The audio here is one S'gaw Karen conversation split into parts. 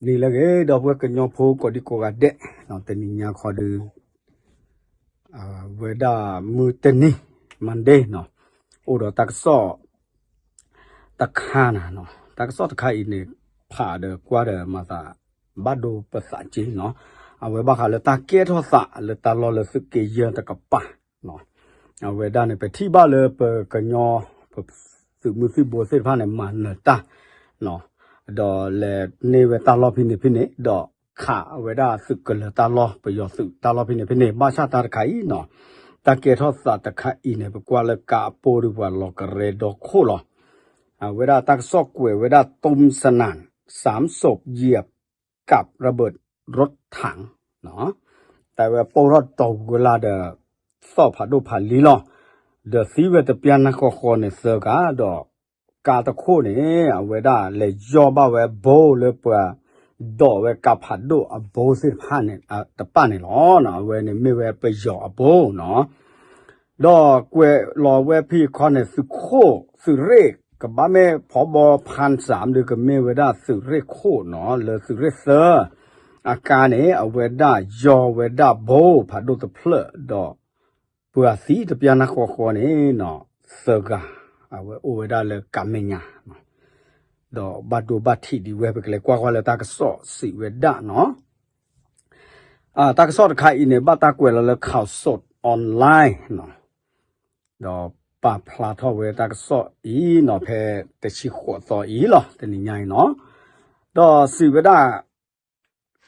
နံၤလၢအဂ့ၤ ဒီပုၢ်ဝဲၢ်ကညီဖိကိးဒံကိးဂၤဒဲး, တနံၤညါခီဒီး ဝဲဒၣ်မုၢ်တနံၤ Monday နီၤ, အိၣ်ဒီးတၢ်ကစီၣ်တခါနၤ, တၢ်ကစီၣ်တခါအံၤန့ၣ် ဖးဒီးကွၢ်ဒီးမၤသး ဘၣ်ဒိပသးက့နီၤ, အဝဲဘၣ်ဃးလၢတၢ်ကဲထီၣ်သးလၢတၢ်လီၢ်လၢသုးက့ယဲၢ်တကပၤ အဝဲဒၣ်န့ၣ် ပထံၣ်ဘၣ်လၢပကညီ ပသုးမုၢ်သံၣ်ဘိသ့ၣ်တဖၣ်န့ၣ် မၤနၢၤတၢ် ဒီးလဲၤန့ၢ်ဝဲတၢ်လီၢ်ဖဲန့ၣ်ဖဲန့ၣ် ဒီးခးဝဲဒၣ်သုးကလၢၤတၢ်လီၢ် ပယီၤသုးတၢ်လီၢ်ဖဲန့ၣ်ဖဲန့ၣ် ဘၣ်ဆၣ်တၢ်တခါအံၤနီၤ, တၢ်ကဲထီၣ်သးတခါအံၤန့ၣ် ပကွၢ်လၢကးအပိၢ်ဒီးပှၤလီၤကရဲဒီခိၣ်လီၤ. အဝဲဒၣ်တၢ်ကစီၣ်ကွဲးဝဲဒၣ် တုံးစနၣ် စၢမ်စူးယံာ် ကးရဘၢၣ်ရိထၣ် တၢ်ဝဲပိၢ်ထီၣ်တီၤဝဲလၢဒီး သီၣ်ဖးဒိၣ်ဖးလံလီၤ. ဒီးသံဝဲတပျၢ်နၢ်ဃီဃီန့ၣ်သၢဂၤဒီး ကါတခိၣ်န့ၣ် အဝဲဒၣ်လဲၤယီၢ်ဘၣ်ဝဲဘိလၢပှၤဒိးဝဲကါဖးဒိၣ်အဘိသ့ၣ်တဖၣ်န့ၣ် တပၣ်န့ၣ်လီၤ. အဝဲန့ၣ်မ့ၢ်ဝဲပယီၤအဘိနီၤ ဒီးကွဲးလီၤဝဲဖဲအခီန့ၣ် သုးခိၣ်သုးရ့ၣ် ကဘၣ်မ့ၢ်ဖီဘီဖၣ်စၢမ် ဒီးကမ့ၢ်ဝဲဒၣ်သုးရ့ၣ်ခိၣ်နီၤ လၢသုးရ့ၣ်သၢ အကါန့ၣ် အဝဲဒၣ်ယီၢ်ဝဲဒၣ်ဘိဖးဒိၣ်တဖျၢၣ်ဒီး ပှၤသံတပျၢ်နၢ်ဃီဃီန့ၣ် သၢဂၤ အဝဲအိၣ်ဝဲဒၣ်လၢကါမဲာ်ညါ ဒီးဘၣ်ဒိဘၣ်ထံးဒံးဝဲ ပကလဲၤကွၢ်ကွၢ်လၢတၢ်ကစီၣ်စံးဝဲဒၣ်နီၤ တၢ်ကစီၣ်တခါအံၤန့ၣ် ဘၣ်တၢ်ကွဲးလီၤလၢ ข่าวสดออนไลน์ နီၤ ဒီးပာ်ဖျါထီၣ်ဝဲတၢ်ကစီၣ်အံၤနီၤ ဖဲတဆံဃိးသီအံၤလီၤ တနံၤညါအံၤနီၤ ဒီးစံးဝဲဒၣ်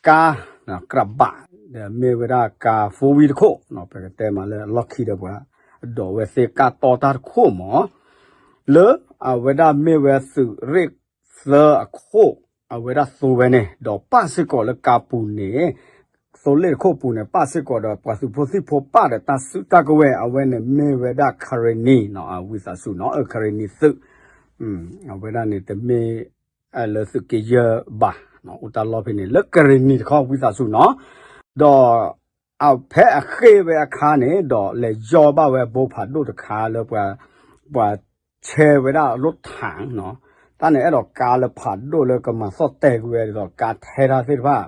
ကါ ကြးဘး ဒီးမ့ၢ်ဝဲဒၣ်ကါ four wheel တခိၣ် ပကတဲမးလၢအလီၢ်ခံဒီးပှၤ အဒိးဝဲသ့ၣ်ကၢ်တီတၢ်တခိၣ်မး လၢအဝဲဒၣ်မ့ၢ်ဝဲသုးရ့ၣ်သၢအခိၣ် အဝဲဒၣ်သိဝဲန့ၣ် ဒီးပၣ်စ့ၢ်ကီးလၢကါပူၤန့ၣ် သိလ့ၣ်တခိၣ်ပူၤန့ၣ် ပၣ်စ့ၢ်ကီးဒီးပှၤသုးဖိသံၣ်ဖိပၣ်ဒီးတၢ်စုတၢ်ကဝဲၤ အဝဲန့ၣ်မ့ၢ်ဝဲဒၣ် ခရံနံၤ နီၤ ဝံသးစူၤနီၤ ခရံနံၤသုး အဝဲဒၣ်န့ၣ်တမ့ၢ် လၢသုးက့ယဲၢ်ဘၣ် အိၣ်တၢ်လီၢ်ဖဲန့ၣ် လၢကရံနံၤတခီ ဝံသးစူၤနီၤ ဒီး အဖဲအဃ့ၢ်ဝဲအခါန့ၣ် ဒီးလဲၤယီၢ်ဘၣ်ဝဲဘိဖးဒိၣ်တခါလၢပှၤ ပှၤဆဲးဝဲဒၣ်ရိထၣ်နီၤ တၢ်န့ၣ် အဲၣ်ဒိးကါလၢဖးဒိၣ်လၢကမၤသီၣ်တဲာ်ကွံာ်ဝဲဒီး ကါထဲတၢ်သ့ၣ်တဖၣ်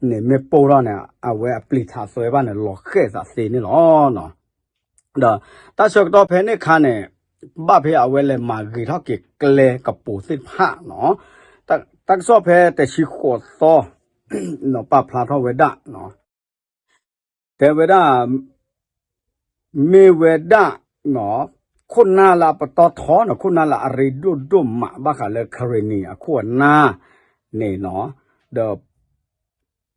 န့ၣ် မ့ၢ်ပိၢ်ထီၣ်န့ၣ် အဝဲအပျံၤထးသွဲဘၣ်န့ၣ် လီၤဃဲၣ်သးသ့န့ၣ်လီၤ. ဒီးတၢ်ဆၢကတီၢ်ဖဲန့ၣ်အခါန့ၣ် ဘၣ်ဖဲအဝဲလဲၤမၤဂ့ၤထီၣ်က့ၤကျဲကပိၤသ့ၣ်တဖၣ်နီၤ တၢ်ကစီၣ်ဖဲတဆံဃိးသီ ပာ်ဖျါထီၣ်ဝဲဒၣ် တဲဝဲဒၣ် မ့ၢ်ဝဲဒၣ် ခိၣ်နၢ်လၢအပတီၢ်ထီနီၤ ခိၣ်နၢ်လၢအရ့ဒိၣ်ဒိၣ်မး ဘၣ်ဃးလၢ ခရံနံၤ အခိၣ်အနၢ်န့ၣ်နီၤ ဒီး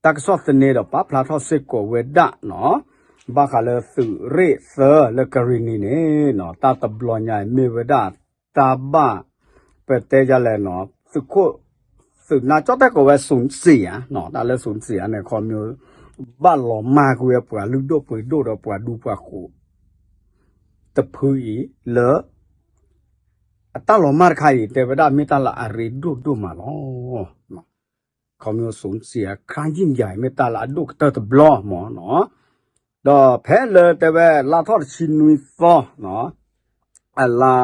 တၢ်ကစီၣ်သန့ဒီးပာ်ဖျါထီၣ်စ့ၢ်ကီးဝဲဒၣ်နီၤ ဘၣ်ဃးလၢသုးရ့ၣ်သၢလၢကရံနံၤန့ၣ်နီၤ တၢ်တဘျီညါအံၤမ့ၢ်ဝဲဒၣ် တၢ်ဘၣ် ပတဲယလဲၣ်နီၤ သုးခိၣ် သုးနါကၠီၣ်တဲၣ်ကိးဝဲ สูญเสีย နီၤ တၢ်လၢ สูญเสีย န့ၣ် ခီမ့ၢ် ဘၣ်လီၤမၢ်ကွံာ်ဝဲပှၤလုၢ်ဒိၣ်ပှ့ၤဒိၣ်ဒီးပှၤဒူပှၤဃိး တဖုအံၤလၢ အတၢ်လီၤမၢ်တခါအံၤ တဲဝဲဒၣ်မ့ၢ်တၢ်လၢအရ့ဒိၣ်ဒိၣ်မးလီၤ. ခီမ့ၢ် สูญเสีย ครั้งยิ่งใหญ่ မ့ၢ်တၢ်လၢအဒိၣ်ကတၢၢ်တဘျီမးနီၤ ဒီးဖဲလၢတဲဝဲလါထီၣ်တဆံနွံသီ အလါ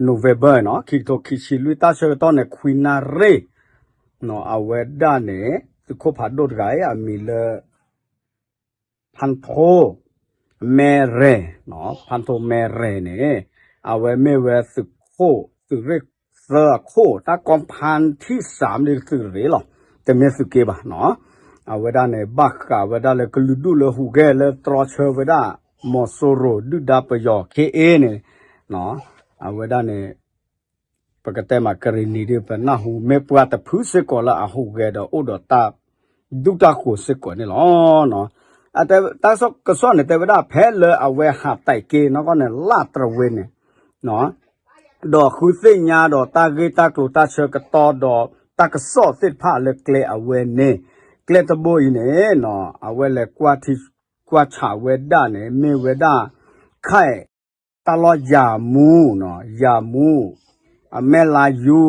November နီၤ ခံကထိခံဆံလွံၢ် တၢ်ဆၢကတီၢ်န့ၣ် ခွံနၣ်ရံၣ် အဝဲဒၣ်န့ၣ် သုးခိၣ်ဖးဒိၣ်တဂၤအံၤ အမံၤလၢ ဖၣ်ထိ မဲရဲၣ် ဖၣ်ထိ မဲရဲၣ် န့ၣ် အဝဲမ့ၢ်ဝဲသုးခိၣ် သုးရ့ၣ်သၢအခိၣ် တၢ်ကီဖၣ်ထံၣ်စၢမ် ဒ်သုးရ့ၣ်လီၤ တမ့ၢ်သုးက့ဘၣ်နီၤ အဝဲဒၣ်န့ၣ် ဘၣ်ဃးဝဲဒၣ်လၢကလုာ်ဒူၣ်လၢဟူးဂဲၤလၢတြီဆၢဝဲဒၣ် မီၤစိရိၤ ဒုၣ်ဒါပယီၤ ခ့အ့န့ၣ် အဝဲဒၣ်န့ၣ် ပကတဲမးကရံၣ်နံၤဒ်ပနၢ်ဟူ မ့ၢ်ပှၤတဖုစ့ၢ်ကီးလၢအဟူးဂဲၤဒီးအိၣ်ဒီးတၢ်ဒူၣ်တၢ်ဃိးစ့ၢ်ကီးန့ၣ်လီၤ. တၢ်ကစီၣ်န့ၣ် တဲဝဲဒၣ်ဖဲလၢအဝဲဟးတဲာ်က့ၤနီၢ်ကီၢ်န့ၣ် လၢတရဝ့န့ၣ် ဒီးဃုသ့ၣ်ညါဒီးတၢ်ဂ့ၢ်တၢ်ကျိၤတၢ်ဆၢကတီၢ်ဒီးတၢ်ကစီၣ်သ့ၣ်တဖၣ်လၢကျဲအဝဲန့ၣ် ကျဲတဘိအံၤန့ၣ် အဝဲလဲၤကွၢ်ထံကွၢ်ဆးဝဲဒၣ်န့ၣ် မ့ၢ်ဝဲဒၣ် ခဲ တၢ်လီၢ်ယၤမူ ယၤမူ အမဲၢ်လါယူ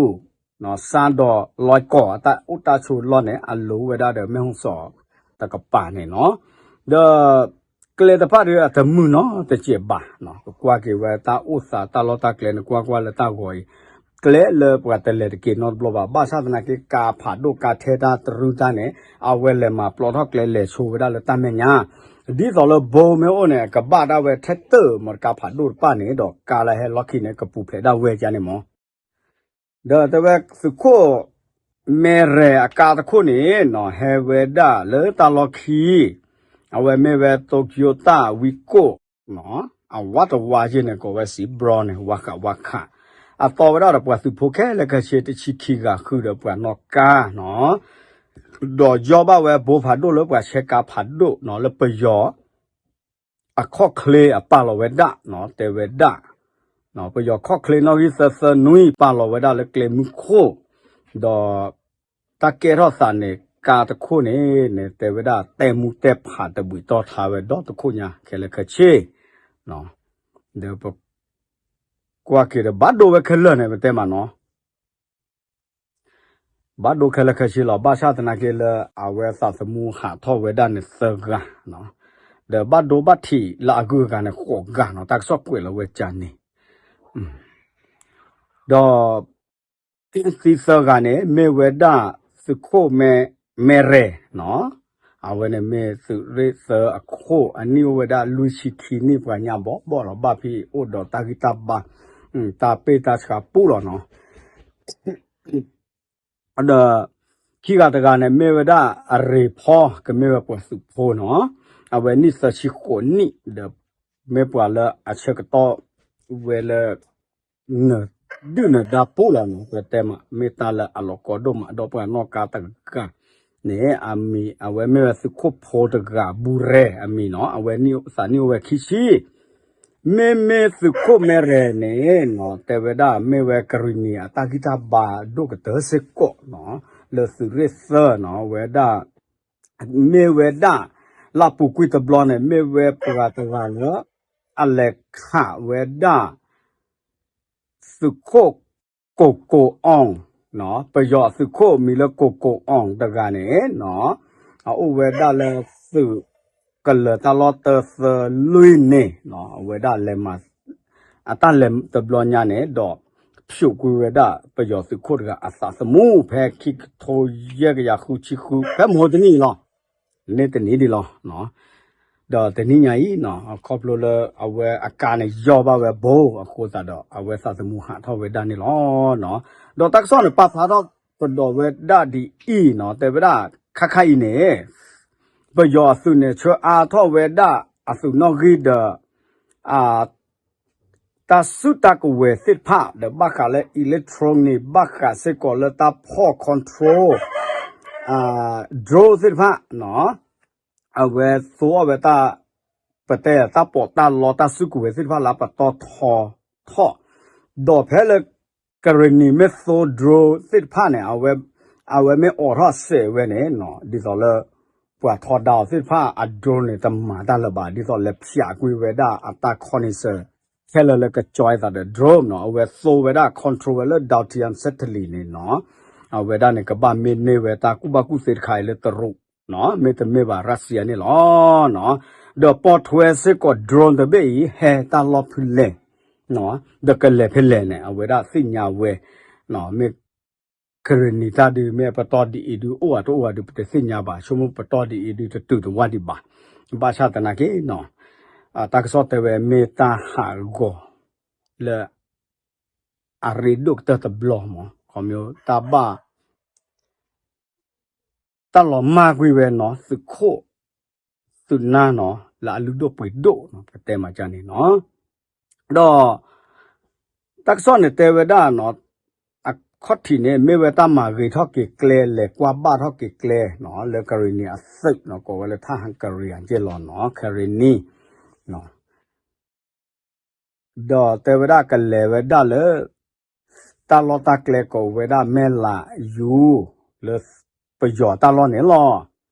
စါဒီးလီၤကီၢ် အတၢ်အိၣ်တၢ်ဆိးလီၢ်န့ၣ် အလိၤဝဲဒၣ်ဒီး မဲၢ်ဟီၣ်စီၤ တကပၤန့ၣ်နီၤ ဒီး ကျဲတဖၣ်ဒီးအတမုာ်နီတစဲးဘၣ် ကကွၢ်က့ၤဝဲတၢ်အိၣ်သးတၢ်လီၢ်တၢ်ကျဲန့ၣ် ကွၢ်ကွၢ်လၢတၢ်ဂီၤအံၤ ကျဲလၢပှၤတလဲၤတက့ၤနီတဘျီဘၣ်. ဘၣ်ဆၣ်သနာ်က့ ကါဖးဒိၣ်ကါထဲတၢ်တရုၢ်တၢ်န့ၣ် အဝဲလဲၤမၤပျီထီၣ်ကျဲလဲၤဆိဝဲဒၣ်လၢတၢ်မဲာ်ညါ ဒ်သိးလၢဘိမ့ၢ်အိၣ်န့ၣ် ကဘၣ်ဒၣ်ဝဲထဲတၢၢ်မီတကါဖးဒိၣ်တဖၣ်န့ၣ် ဒီးကါလၢဟဲလီၢ်ခံန့ၣ် ကပူၤဖျဲးဒၣ်ဝဲကန့ၣ်မီၤ. ဒီးတဲဝဲသုးခိၣ် မဲရဲၣ်အကါတခိၣ်န့ၣ် ဟဲဝဲဒၣ်လၢတၢ်လီၢ်ခံ အဝဲမ့ၢ်ဝဲ Toyota Wigo အဝါတဝါယဲၢ်န့ၣ် ကိးဝဲစံးဘြီန့ၣ် ဝါဃးဝါခး အသီဝဲဒၣ်ဒီးပှၤသုးဖိခဲလၢာ်ခဲဆ့တဆံခံဂၤဃုာ်ဒီးပှၤနီၣ်ကါနီၤ ဒီးယီၢ်ဘၣ်ဝဲဘိဖးဒိၣ်လၢပှၤဆဲးကါဖးဒိၣ်နီၤ လၢပယီၤ အခီၣ်ချ့အပာ်လီၤဝဲဒၣ်နီၤ တဲဝဲဒၣ် ပယီၤခီၣ်ချ့နီၣ်ဂံၢ်သၢသၢနွံပာ်လီၤဝဲဒၣ်လၢကျဲမုၢ်ခိၣ် ဒီး တၢ်ကဲထီၣ်သးန့ၣ် ကါတခိၣ်န့ၣ် န့ၣ်တဲဝဲဒၣ် တဲမူတဲဖးတဘှံးတီၢ်ထါဝဲဒီတခိၣ်ညါ ခဲလၢာ်ခဲဆ့ ဒီးပ ကွၢ်က့ၤဒီး ဘၣ်ဒိဝဲခဲလၢာ်န့ၣ် ပတဲမးနီၤ ဘၣ်ဒိခဲလၢာ်ခဲဆ့လီၤ. ဘၣ်ဆၣ်သနာ်က့လၢ အဝဲသးသမူဟးထီၣ်ဝဲဒၣ်န့ၣ်သၢဂၤ ဒီးဘၣ်ဒိဘၣ်ထံးလၢအဂုၤအဂၤန့ၣ် ဃိးဂၤနီၤ တၢ်ကစီၣ်ကွဲးလီၤဝဲကန့ၣ် ဒီး သံသၢဂၤန့ၣ် မ့ၢ်ဝဲဒၣ်သုးခိၣ်မဲ မဲရဲၣ်နီၤ အဝဲန့ၣ်မ့ၢ်သုးရ့ၣ်သၢအခိၣ် အနံၣ်အိၣ်ဝဲဒၣ်လွံၢ်ဆံခံနံၣ် ပှၤညါဘီဘီလီၤ ဘၣ်ဖဲအိၣ်ဒီးတၢ်ဂံၢ်တၢ်ဘါ တၢ်ပ့ၢ်တၢ်ဆှးပူလီၤနီၤ ဒီး ခံဂၤတဂၤန့ၣ် မ့ၢ်ဝဲဒၣ်အရ့ၤဖီ ကမ့ၢ်ဝဲပှၤသုးဖိနီၤ အဝဲနံၣ်သၢဆံဃိးနံၣ် ဒီးမ့ၢ်ပှၤလၢအဆၢကတီၢ်ဝဲလၢ နဒုၣ်နဒါပူလီၤနီၤ ပတဲမး မ့ၢ်တၢ်လၢအလီၤကီဒိၣ်မးဒီးပှၤနီၣ်ကါတဂၤန့ၣ် အမံၤ အဝဲမ့ၢ်ဝဲသုးခိၣ်ဖိတဂၤ ဘူးရဲၣ်အမံၤနီၤ အဝဲသးနံၣ်အိၣ်ဝဲခံဆံ မ့မ့ၢ်သုးခိၣ်မဲရဲၣ်န့ၣ်နီၤ တဲဝဲဒၣ်မ့ၢ်ဝဲကရံၣ်နံၤအတၢ်ဂံၢ်တၢ်ဘါဒိၣ်ကတၢၢ်စ့ၢ်ကီးနီၤ လၢသုးရ့ၣ်သၢနီၤ ဝဲဒၣ် မ့ၢ်ဝဲဒၣ် လၢပူၤကွံာ်တဘျီန့ၣ် မ့ၢ်ဝဲပှၤတဂၤလၢ အလဲၤခးဝဲဒၣ် သုးခိၣ်ကိၣ်ကိၣ်အီၣ် ပယီၤအသုးခိၣ်မံၤလၢကိၣ်ကိၣ်အီၣ်တဂၤန့ၣ် အအိၣ်ဝဲဒၣ်လၢသုးကလၢၤတၢ်လီၢ်တၢသၢလွံၢ်န့ၣ် အဝဲဒၣ်လဲၤမၤ အတၢ်လဲၤတဘျီညါန့ၣ် ဒီးဖျိးကွံာ်ဝဲဒၣ်ပယီၤသုးခိၣ်တဂၤအသးသမူ ဖဲခံကထိယဲၢ်ကယၤဃုဆံဃု ဖဲမဟိတနံၣ်အံၤလီၤ. န့ၣ်တနံၣ်ဒံးလီၤ. ဒီးတနံၣ်ညါအံၤနီၤ ခီဖျိလၢအဝဲအကါန့ၣ်ယီၢ်ဘၣ်ဝဲဘိ အဃိသတးဒီး အဝဲသးသမူဟးထီၣ်ဝဲဒၣ်န့ၣ်လီၤ. ဒီးတၢ်ကစီၣ်န့ၣ် ပာ်ဖျါထီၣ်ကဒီးဝဲဒၣ်ဒ်အံၤနီၤ တဲဝဲဒၣ် ခါခါအံၤန့ၣ် ပယီၤအသုးန့ၣ် ဆှၢအါထီၣ်ဝဲဒၣ်အသုးနီၣ်ဂံၢ်ဒီး တၢ်စုတၢ်ကဝဲၤသ့ၣ်တဖၣ် ဒီးဘၣ်ဃးလၢ electronic ဘၣ်ဃးစ့ၢ်ကီးလၢတၢ်ဖီၣ် control drone သ့ၣ်တဖၣ် အဝဲသိအီၣ်ဝဲတၢ် ပတဲတၢ်ပီးတၢ်လီတၢ်စုကဝဲၤသ့ၣ်တဖၣ်လၢပတီၢ်ထီထီၣ် ဒီးဖဲလၢ ကရ့ၣ်နံၤမ့ၢ်သိ drone သ့ၣ်တဖၣ်န့ၣ် အဝဲမ့ၢ်အိးထီၣ်စဲးဝဲန့ၣ် ဒ်သိးလၢ ပှၤထီဒါအီၤသ့ၣ်တဖၣ်အ drone န့ၣ် တမၤတၢ်လၢၤဘၣ် ဒ်သိးလဲၤဖျးကွံာ်ဝဲဒၣ်အတၢ်ခီနံၤစၢၤ ခဲလၢာ်လၢကကၠီအသးဒီး drone နီၤ အဝဲသိဝဲဒၣ် control ဝဲလၢ Dothan Satellite န့ၣ်နီၤ အဝဲဒၣ်န့ၣ် ကဘၣ်မ့ၢ်န့ၢ်ဝဲတၢ်ကူၣ်ဘၣ်ကူၣ်သ့တခါအံၤလၢတရူး မ့တမ့ၢ်ဘၣ် Russia န့ၣ်လီၤ. ဒီးပိာ်ထွဲစ့ၢ်ကီး drone တဘ့ၣ်အံၤ ဟဲတၢ်လီၢ်ဖဲလဲၣ် ဒီးကလဲၤဖဲလဲၣ်န့ၣ် အဝဲဒၣ်သ့ၣ်ညါဝဲ မ့ၢ်ကရ့ၣ်နံၤတၢ်ဒုး မ့ၢ်ပတီၢ်ဒ်အံၤဒုး အိၣ်ဝဲတအိၣ်ဝဲဒုး ပတသ့ၣ်ညါဘၣ် ဆိကမိၣ်ပတီၢ်ဒ်အံၤဒုး တတုၤတဝၢ်ဒံးဘၣ်. ဘၣ်ဆၣ်သနာ်က့နီၤ တၢ်ကစီၣ်တဲဝဲ မ့ၢ်တၢ်ဟးဂီၤလၢ အရ့ဒိၣ်ကတၢၢ်တဘျီမး ခီမ့ၢ်တၢ်ဘၣ် တၢ်လီၤမၢ်ကွံာ်ဝဲနီၤ သုးခိၣ် သုးနါနီၤ လၢအလုၢ်ဒိၣ်ပှ့ၤဒိၣ်နီၤ ပတဲမၤကန့ၣ်နီၤ ဒီး တၢ်ကစီၣ်န့ၣ်တဲဝဲဒၣ်နီၤ အခီၣ်ထံးန့ၣ် မ့ၢ်ဝဲတၢ်မၤဂ့ၤထီၣ်က့ၤကျဲ လဲၤကွၢ်ဘၣ်ထီၣ်က့ၤကျဲနီၤ လၢကရ့ၣ်နံၤအသုးနီၤ ကိးဝဲလၢထၣ်ဟကရံၤအက့ၢ်လီၤနီၤ ကရ့ၣ်နံၤ ဒီးတဲဝဲဒၣ်ကလဲၤဝဲဒၣ်လၢ တၢ်လီၢ်တၢ်ကျဲကိးဝဲဒၣ်မဲၢ်လးယူၤ လၢပယီၤတၢ်လီၢ်န့ၣ်လီၤ. ဒ်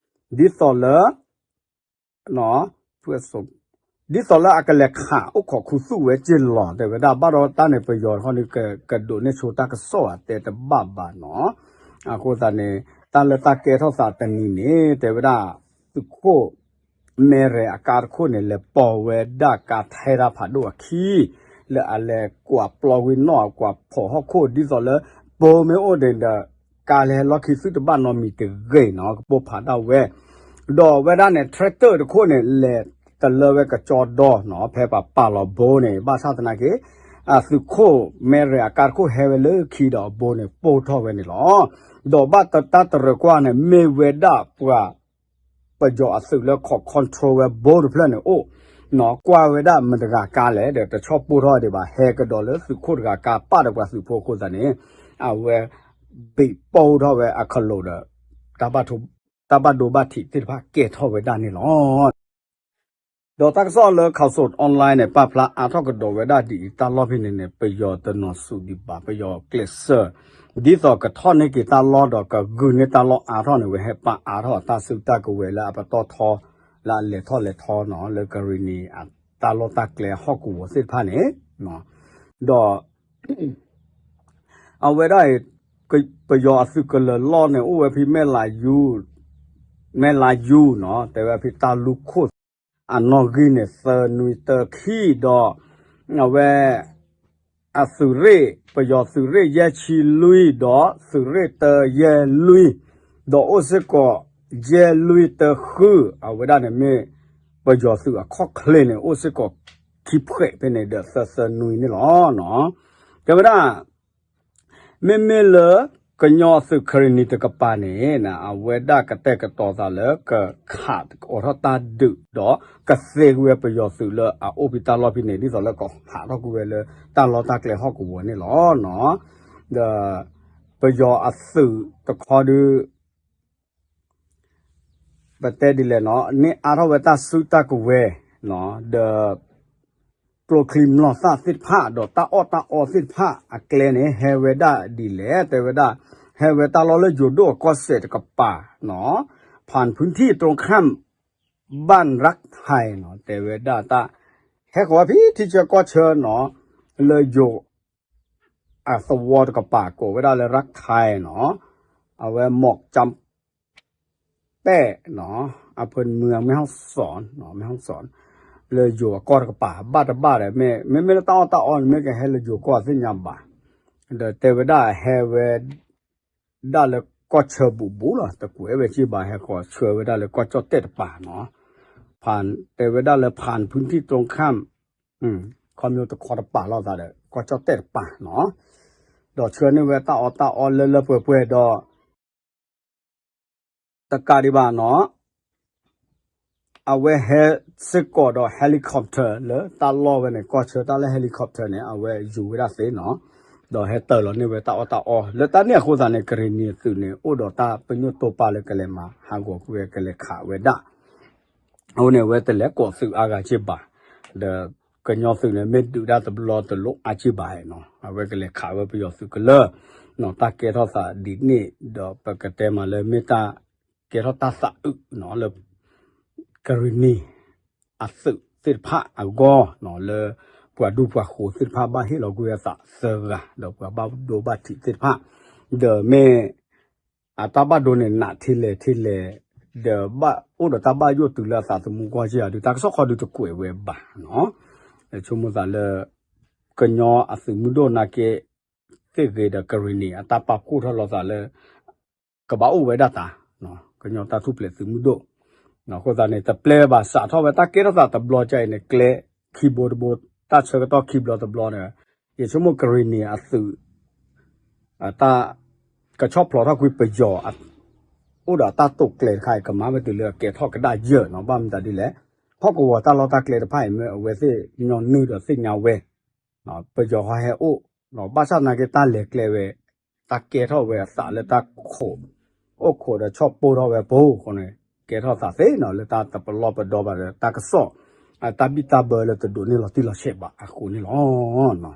သိးလၢ ဒ်သိးလၢအကလဲၤခးအိၣ်ခိးခူသူၣ်ဝဲက့ၢ်လီၤ တဲဝဲဒၣ် ဘၣ်ဒီးတၢ်န့ၣ် ပယီၤတခီန့ၣ် ကဒိးန့ၢ်ဆိတၢ်ကစီၣ်အတဲတဘၣ်ဘၣ်နီၤ. အဃိသတးန့ၣ် တၢ်လၢတၢ်ကဲထီၣ်သးတနံၤန့ၣ် တဲဝဲဒၣ် သုးခိၣ် မဲရဲၣ်အကါတခိၣ်န့ၣ် လဲၤပိာ်ဝဲဒၣ်ကါထဲတၢ်ဖးဒိၣ်အခံ လၢအလဲၤကွၢ်ပျီဝံၤနီၣ် ကွၢ်ဖီၣ်ဟီၣ်ခိၣ် ဒ်သိးလၢ ဘိမ့ၢ်အိၣ်န့ၣ်ဒီး ကါလဲၤဟဲလီၢ်ခံသုတဘၣ်နီတမံၤတဂ့ၤနီၤ ကပိၢ်ဖးဒၣ်ဝဲ ဒီးဝဲဒၣ်န့ၣ် tractor တခိၣ်န့ၣ် လဲၤတလၢဝဲကကၠီဒီနီၤ ဖဲပှၤပာ်လီၤဘိန့ၣ် ဘၣ်ဆၣ်သနာ်က့ အသုးခိၣ် မဲရံအကါတခိၣ်ဟဲဝဲလၢခံဒီးအဘိန့ၣ် ပိၢ်ထီၣ်ဝဲန့ၣ်လီၤ. ဒီးဘၣ်တၢ်တရၢၢ်ကွၢ်န့ၣ် မ့ၢ်ဝဲဒၣ်ပှၤ ပယီၤအသုးလၢခိး control ဝဲဘိတဖျၢၣ်န့ၣ်အိၣ်နီၤ ကွၢ်ဝဲဒၣ်မတၤတဂၤကါလဲၣ်ဒီး တဆီၣ်ပိၢ်ထီၣ်ဒံးဘၣ် ဟဲကဒီးလၢသုးခိၣ်တဂၤကါ ပာ်ဒီးပှၤသုးဖိအဃိသတးန့ၣ် အဝဲ ဘ့ၣ်ပိၢ်ထီၣ်ဝဲအခလိာ်ဒီး တၢ်ဘၣ်ဒိဘၣ်ထံးသ့ၣ်တဖၣ် ကဲထီၣ်ဝဲဒၣ်န့ၣ်လီၤ. ဒီးတၢ်ကစီၣ်လၢ Khaosod Online န့ၣ် ပာ်ဖျါအါထီၣ်ကဒီးဝဲဒၣ်ဒ်အံၤ တၢ်လီၢ်ဖဲန့ၣ်န့ၣ် ပယီၤတနီၤစူးဒံးဘၣ် ပယီၤကျဲးစၢး ဒ်သိးကထီၣ်န့ၢ်က့ၤတၢ်လီၢ်ဒီးကဂုာ်န့ၢ်တၢ်လီၢ်အါထီၣ်န့ၣ် ဝဲဟဲပာ်အါထီၣ်အတၢ်စုတၢ်ကဝဲၤလၢအပတီၢ်ထီ လၢအလဲၤထီၣ်လဲၤထီနီၤ လၢကရံၣ်နံၣ် အတၢ်လီၢ်တၢ်ကျဲဟီၣ်ကဝီၤသ့ၣ်တဖၣ်န့ၣ် ဒီး အဝဲဒၣ်အံၤ ပယီၤအသုးကလၢၤလီၢ်န့ၣ် အိၣ်ဝဲဖဲမဲၢ်လးယူ မဲၢ်လါယူနီၤ တဲဝဲဖဲတၢ်လူၢ်ခိၣ် အနီၣ်ဂံၢ်န့ၣ် သၢနွံတၢခံဒီး အဝဲ အသုးရ့ၣ် ပယီၤသုးရ့ၣ်ယဲၢ်ဆံလွံၢ်ဒီး သုးရ့ၣ်တၢယဲၢ်လွံၢ် ဒီးအိၣ်စ့ၢ်ကီး ယဲၢ်လွံၢ်တၢဃု အဝဲဒၣ်န့ၣ်မ့ၢ် ပယီၤသုးအခီၣ်ချ့န့ၣ် အိၣ်စ့ၢ်ကီး ခံဖှဲးဖဲန့ၣ်ဒီး သၢသၢနွံန့ၣ်လီၤ. တဲဝဲဒၣ် မ့မ့ၢ်လၢ ကညီသုးကရံၣ်နံၣ်တကပၤန့ၣ် အဝဲဒၣ်ကတဲာ်ကတီၤသးလၢ ကခးအိးထီၣ်တၢ်ဒုးဒီး ကသ့ကွံာ်ဝဲပယီၤသုးလၢအအိၣ်ဖဲတၢ်လီၢ်ဖဲန့ၣ် ဒ်သိးလၢကဟးထီၣ်ကွံာ်ဝဲလၢတၢ်လီၢ်တၢ်ကျဲဟီၣ်ကဝီၤန့ၣ်လီၤ. ဒီး ပယီၤအသုးတခီဒုး ပတဲဒ်လဲၣ်နီၤ န့ၢ်အါထီၣ်ဝဲတၢ်စုတၢ်ကဝဲၤ ဒီး ကျိချံမျိာ်သၣ်သ့ၣ်တဖၣ် ဒီးတၢ်အီၣ်တၢ်အီသ့ၣ်တဖၣ်အကျဲန့ၣ် ဟဲဝဲဒၣ်ဒ်လဲၣ် တဲဝဲဒၣ် ဟဲဝဲတၢ်လီၢ်လၢယိၤဒိၣ်အကီၢ်စဲၣ်တကပၤနီၤ ဖၣ်ဖုၣ်ထံၣ်တြီခၣ် ဘၣ်ရၣ်ခၢၣ်နီၤ တဲဝဲဒၣ်တၢ် ဟဲဃီၤဝဲဖဲထံဆၢကီၢ်ဆၢနီၤ လၢယိၤ အသဝီတကပၤ ကိးဝဲဒၣ်လၢရၣ်ခၢၣ်နီၤ အဝဲမီၢ်ကၠၢပဲၣ်နီၤ အဖၢမုၢ် မဲၢ်ဟီၣ်စီၣ် မဲၢ်ဟီၣ်စီၣ် လၢယိၤအကီၢ်တကပၤ ဘၣ်တဘၣ်ဒီး မ့မ့ၢ်လၢတၢ်အီၣ်တၢ်အီန့ၣ် မ့ၢ်ကဟဲလၢယိၤကီၢ်သ့ၣ်ညါဘၣ် ဒီးတဲဝဲဒၣ်ဟဲဝဲ ဒၣ်လၢကီၢ်ဆၢဘူးဘူးလီၤ တကွဲးဝဲက့ၤဘၣ် ဟဲဃီၤဆှၢဝဲဒၣ်လၢကီၢ်ကၠီၣ်တဲၣ်တပၤနီၤ ဖၣ် တဲဝဲဒၣ်လၢဖၣ်ဖုၣ်ထံၣ်တြီခၣ် ခီဖျိတခီတပၤလိာ်သးဒီး ကီၢ်ကၠီၣ်တဲၣ်တပၤနီၤ ဒီးဆှၢန့ၢ်ဝဲတၢ်အီၣ်တၢ်အီလၢလၢပှဲၤပှဲၤဒီး တကးဒံးဘၣ်နီၤ အဝဲဟဲစ့ၢ်ကီးဒီး helicopter လၢတၢ်လီၢ်ဝဲန့ၣ် ကီၢ်ဆၢတၢ်လၢ helicopter န့ၣ် အဝဲယူၤဝဲဒၣ်သ့နီၤ ဒီးဟဲတၢၤလီၤန့ၢ်ဝဲတၢ်အီၣ်တၢ်အီ လၢတၢ်န့ၣ်အဃိသတးန့ၣ် ကရံၣ်နံၣ်အသုးန့ၣ် အိၣ်ဒီးတၢ်ပညိၣ်တိာ်ပာ်လၢကလဲၤမၤဟးဂီၤကွံာ်ဝဲ ကလဲၤခးဝဲဒၣ် အဃိန့ၣ် အဝဲတလဲၤကိးသုးအါဂၤက့ၤဘၣ်, ဒီးကညီသုးန့ၣ် မ့ၢ်ဒုးတၢ်တဘျီတလိၣ်အါက့ၤဘၣ်နီၤ, အဝဲကလဲၤခးဝဲပယီၤသုးကလၢာ်, တၢ်ကဲထီၣ်သးဒ်န့ၣ် ဒီးပကတဲမးလၢမ့ၢ်တၢ်ကဲထီၣ်တၢ်သးအုးနီၤ လၢ ကရံၣ်နံၣ်အသုးသ့ၣ်တဖၣ်အဂီၢ်နီၤ လၢပှၤဒူပှၤဃိၤသ့ၣ်တဖၣ်ဘၣ်ဟ့ၣ်လီၤကွံာ်အသးသၢဂၤ ဒီးပှၤဘၣ်ဒိဘၣ်ထံးသ့ၣ်တဖၣ်, ဒီးမ့ၢ် အတၢ်ဘၣ်ဒိန့ၣ် နးထဲလဲၣ်ထဲလဲၣ်, ဒီးဘၣ်အိၣ်ဒီးတၢ်ဘၣ်ယိၣ်တုၤလၢအသးသမူကွၢ်က့ၤဧါဒုး တၢ်ကစီၣ်ခီဒုးတကွဲးဝဲဘၣ်နီၤ, ဆိကမိၣ်သးလၢ ကညီအသုးမုၢ်ဒိၣ်နာ်က့ သ့ၣ်ဂ့ၤဒီးကရံၣ်နံၣ်အတၢ်ပာ်ဖှိၣ်ထီၣ်လိာ်သးလၢ ကဘၣ်အိၣ်ဝဲဒၣ်တၢ်, ကညီတၢ်ထူၣ်ဖျဲးသုးမုၢ်ဒိၣ်, အဃိသတးန့ၣ် တပျဲဘၣ်စးထီၣ်ဝဲတၢ်ကဲထီၣ်သးတဘျီကါအံၤန့ၣ် ကျဲခံဘိတဘိ, တၢ်ဆၢကတီၢ်ခံဘျီတဘျီဒီး ယဆိကမိၣ်ကရံၣ်နံၣ်အသုး အတၢ် ကဆီၣ်ဖျိးထီၣ်ကွံာ်ပယီၤ အိၣ်ဒီးအတၢ်တိာ်ကျဲၤတခါအံၤ ကမၤဝဲတုၤလၢအကဲထီၣ်ကဒါယၢၢ်နီၤ, ဘၣ်မတၤဒ်လဲၣ်, ဟီၣ်ကဝီၤတၢ်လီၢ်တၢ်ကျဲတဖၣ်အံၤ မ့ၢ်အဝဲသ့ၣ်ညီနုၢ်ဒီးသ့ၣ်ညါဝဲ ပယီၤဟီဟဲအိၣ်, ဘၣ်ဆၣ်သနာ်က့တၢ်လဲၤကျဲဝဲ, တၢ်ကဲထီၣ်ဝဲအသးလၢတၢ်ခိး, အိၣ်ခိးဒီးဆီၣ်ပိၢ်ထီၣ်ဝဲပူၤအဃိန့ၣ် ကဲထီၣ်သးသ့နီၤ လၢတၢ်တပလီၢ်ပဒီဘၣ်ဒီး တၢ်ကစီၣ် တၢ်ဘံၣ်တၢ်ဘၢလၢတဒိးန့ၢ်လီၤတံၢ်လီၤဆဲးဘၣ်အဃိန့ၣ်လီၤ.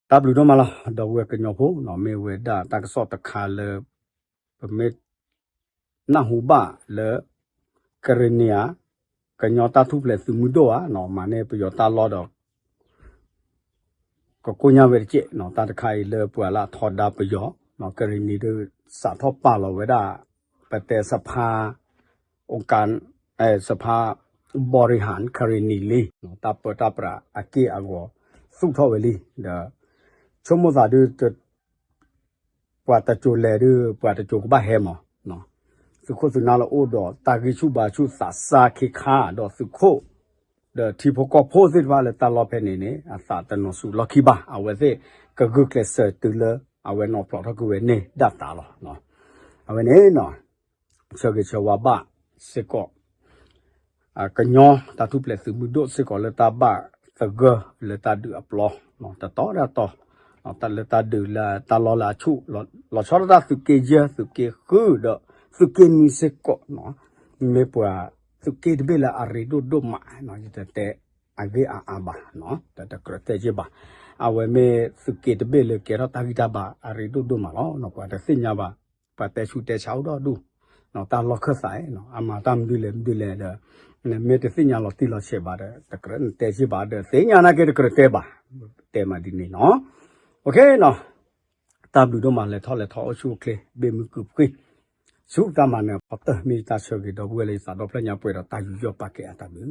တၢ်ဘျုးဒိၣ်မးလီၤ ဒီပုၢ်ဝဲၢ်ကညီဖိနီၤ, မ့ၢ်ဝဲဒၣ်တၢ်ကစီၣ်တခါလၢ ပမ့ၢ် နၢ်ဟူဘၣ်လၢ ကရံၣ်နံၣ်ဧါ, ကညီတၢ်ထူၣ်ဖျဲးသုးမုၢ်ဒိၣ်ဧါနီၤ, မၤန့ၢ်ပယီၤတၢ်လီၢ်ဒီး ကကိညၢ်ဝဲတက့ၢ်နီၤ, တၢ်တခါအံၤလၢပှၤလၢအထီဒါပယီၤ, ကရံၣ်နံၣ်ဒုးစးထီၣ်ပာ်လီၤဝဲဒၣ် ပတဲစဖါ အိၣ်ကါ စဖါ บริหาร คดี လံ, တၢ်ပၢတၢ်ပြးအက့ၢ်အဂီၤ သူၣ်ထီၣ်ဝဲလံ, ဒီး ဆိကမိၣ်သးဒုး ပှၤတစိၤလဲၤဒုး ပှၤတစိၤကဘၣ်ဟဲမး, သုးခိၣ်သုးနၢ်လၢအိၣ်ဒီးတၢ်ဂံၢ်ဆူၣ်ဘါဆူၣ်သးစၢ်ခ့ခါ ဒီးသုးခိၣ် ဒီးထံဖိကီၢ်ဖိသ့ၣ်တဖၣ်လၢတၢ်လီၢ်ဖဲန့ၣ်န့ၣ် အသးတနီၤဆူၣ်လီၢ်ခံဘၣ်, အဝဲသ့ၣ်ကဂုာ်ကျဲးစၢးတုၤလၢ အဝဲနီၤဖျိးထီၣ်ကွံာ်ဝဲန့ၣ်ဒၣ်သးလီၤ. အဝဲန့ၣ် ဆၢဂ့ၤဆၢဝါဘၣ်စ့ၢ်ကီး ကညီတၢ်ထူၣ်ဖျဲးသုးမုၢ်ဒိၣ်စ့ၢ်ကီးလၢတၢ်ဘၣ်သဂၢၢ်လၢတၢ်ဒုးအပျီ တတီၤတတီၤ, တၢ်လၢတၢ်ဒုးလၢတၢ်လီၢ်လၢအဆူၣ် လီၤဆီဒၣ်တၢ်သုးက့ယဲၢ် သုးက့ဃု ဒီးသုးက့နွံစ့ၢ်ကီး, မ့ၢ်ပှၤသုးက့တဘ့ၣ်လၢအရ့ဒိၣ်ဒိၣ်မး, ယတတဲအဂ့ၢ်အအါဘၣ်, တကြၢးတဲက့ၤဘၣ်, အဝဲမ့ၢ်သုးက့တဘ့ၣ်လၢကဲထီၣ်တၢ်ဂံၢ်တၢ်ဘါအရ့ဒိၣ်ဒိၣ်မးလီၤ. ပှၤတသ့ၣ်ညါဘၣ်, ပှၤတဲဆူးတဲဆါအိၣ်ဒီဒူၣ်, တၢ်လီၢ်ခၢၣ်သး, အမၤတၢ်မနုၤလဲၣ်မနုၤလဲၣ်ဒီး နမ့ၢ်တသ့ၣ်ညါလီၤတံၢ်လီၤဆဲးဘၣ်ဒီး တကြၢးနတဲက့ၤဘၣ်ဒီး သ့ၣ်ညါနာ်က့တကြၢးတဲဘၣ်, တဲမးဒ်န့ၣ်နီၤ. တၢ်ဘျုးဒိၣ်မး လဲၤထီၣ်လဲၤထီအိၣ်ဆူၣ်အိၣ်ချ့ ဘ့ၣ်မုၢ်ကုာ်ပှ့ၤ ဆူတၢ်မၤနၢၤအဖီတၢၢ် မ့ၢ်ယတၢ်ဆၢဂ့ၤဒီပုၢ်ဝဲၢ်လၢယသးဒီဖျၢၣ်ညါပှဲၤဒီးတၢ်ယူးယီၣ်ပာ်ကဲအတၢ်ဘျုး